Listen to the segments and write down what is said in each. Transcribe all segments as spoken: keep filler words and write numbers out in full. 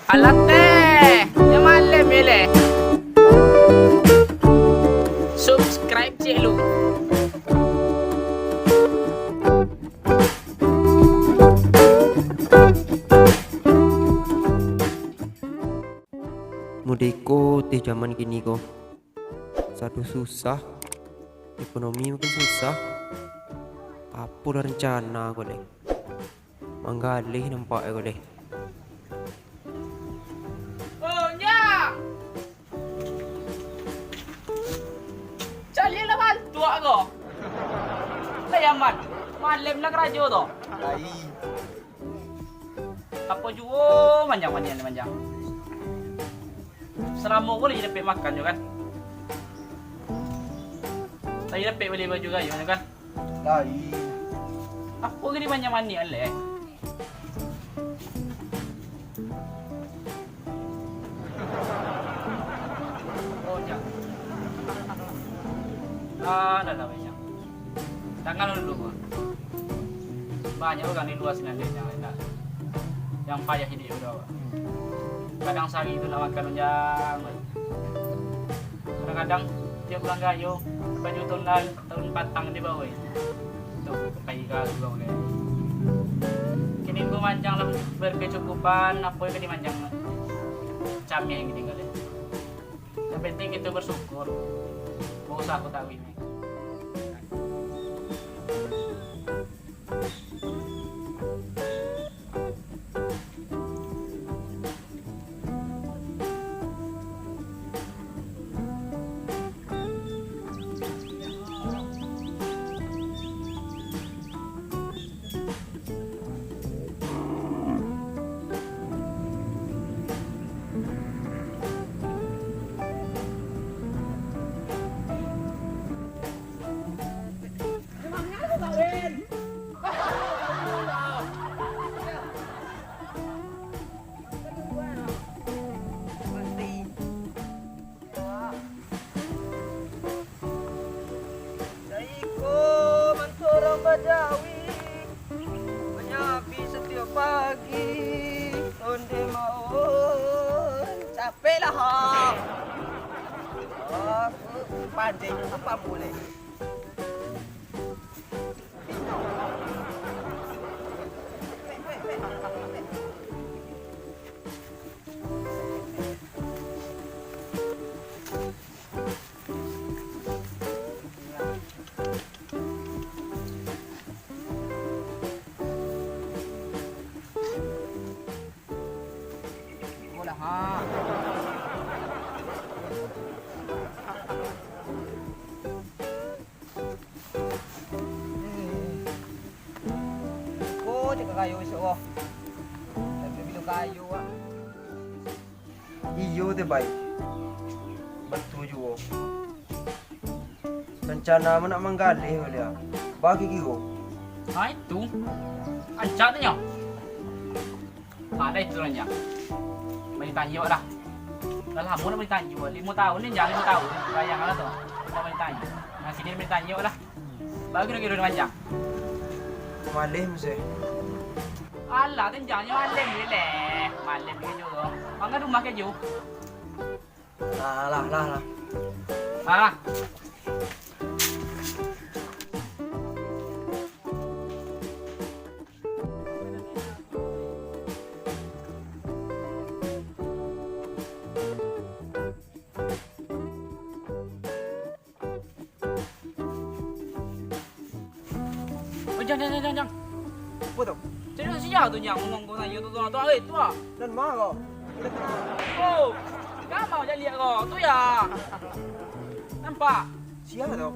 Alah teh, nyo malem yo leh. Subscribe ciek lu. Mudeko teh jaman kini ko. Sado susah, ekonomi makin susah. Apolah rencana ko lai? Manggaleh nampak ko lai. Oh, Nyak! Caliaklah bantuak ko. Lah, Yaman. Malem lah karajo tu. Lai. Apo juo manjang manian manjang. Salamo ko lah dapek makan jo kan. Lah dapek bali baju gayo jo kan. Lai. Apo gini manjang manian leh. Oh, jak. Ah, dah lah banyak. Tangan dulu, Bang. Banyak urang di lua sinan, dek, yang enak. Yang payah hidup udah, Bang. Kadang sahari tu nak makan unjang. Kadang-kadang tiap bulan gayo, baju tahun lalu, tahun patang di bawah. Tu, pai ka gurau lai. Kini ko manjang lah berkecukupan, apo yang ka dimanjang lah. Cameh yang kini ko lai. Yang penting kito bersyukur. Mau usaha ko tawi ni. Saiko manturang bajawi, manyapi satiok pagi, onde maun. Capek lah, ha. Oh, pandai apa boleh. Ko cakap kayo isuak ko. Tapi bilo kayo, Wak. Iyo teh, Bai. Batua juo. Rencana mah nak manggaleh baliak. Bagi kiro. Ha, itu. Rancak tu nyo. Ha, dah itu rancak. Bali tanjak lah. Dah lamo nak bali tanjak. Limo tahun ni, jan limo tahun. Bayang lah tu. Nak bali tanjak. Nah, kini bali tanjak lah. Bagi kiro-kiro rancak. Maleh mesti. Alah, tenjangnyo maleh ni leh. Maleh ni juo. Mangga rumah keju. Lah, lah, lah, lah. Lah. Oh, jang, jang, jang, jang, jang. Apo tu? Cari sia tu, Nyang, ngomong ko sajo tu, tu, tu, eh, tu, ah. Nan ma ko? Oh, gamau caliak ko, tu ya. Nampak? Sia tu.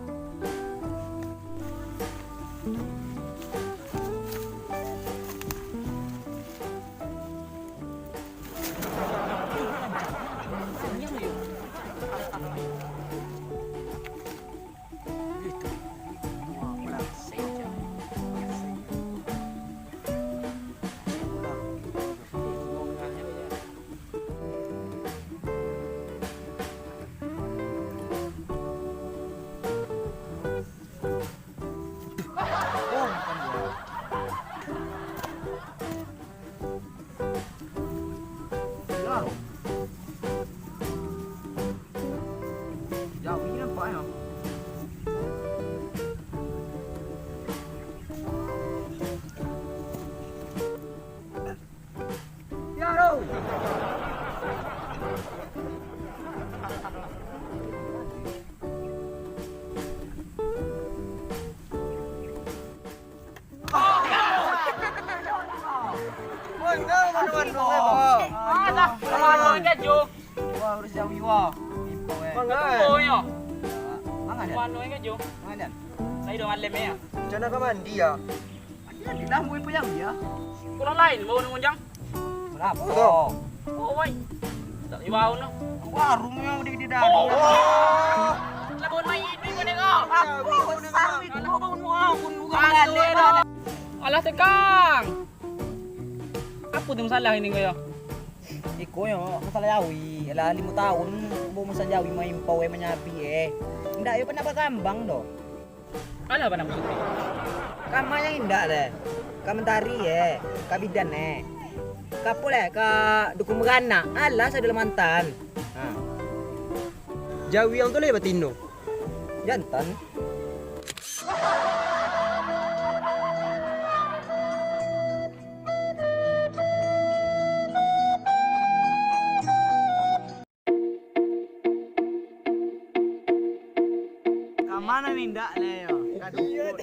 Jawi nampaknyo. Ya, ro. Alah, kemano aja, Jo? Wah, urus jawi, wah. Ipo, eh. Mangan. Mangan, ya? Kemano aja, Jo? Mangan, ya? Saya udah malam, ya. Rencana ka mandi, ya? Jadi lah, mau ipo jawi, ya? Pulang lain, bawa nang monjang. Kenapa? Oh, wai. Tak iwau no. Warung yang di, di dalam. Oh. Lah, bangun mai ini, mana kau? Aku besar itu, bangun mau aku, bukan. Alah, tekang. Apo tu masalah ini ko yo? Iko yo, masalah jawi. Lah, limo taun ambo masan jawi, maimpau, eh, manyabi, eh. Indak yo pandak bakambang doh. Alah, pandak maksud tu? Ka ma nan indak, leh. Ka Mentari, eh. Ka Bidan, eh. Ka apo, leh? Ka Dukun Baranak. Alah, sado lah mantan. Ha. Jawi ang tu leh batino. Jantan. Ka ma nan indak, leh, yo? Ka Dukun.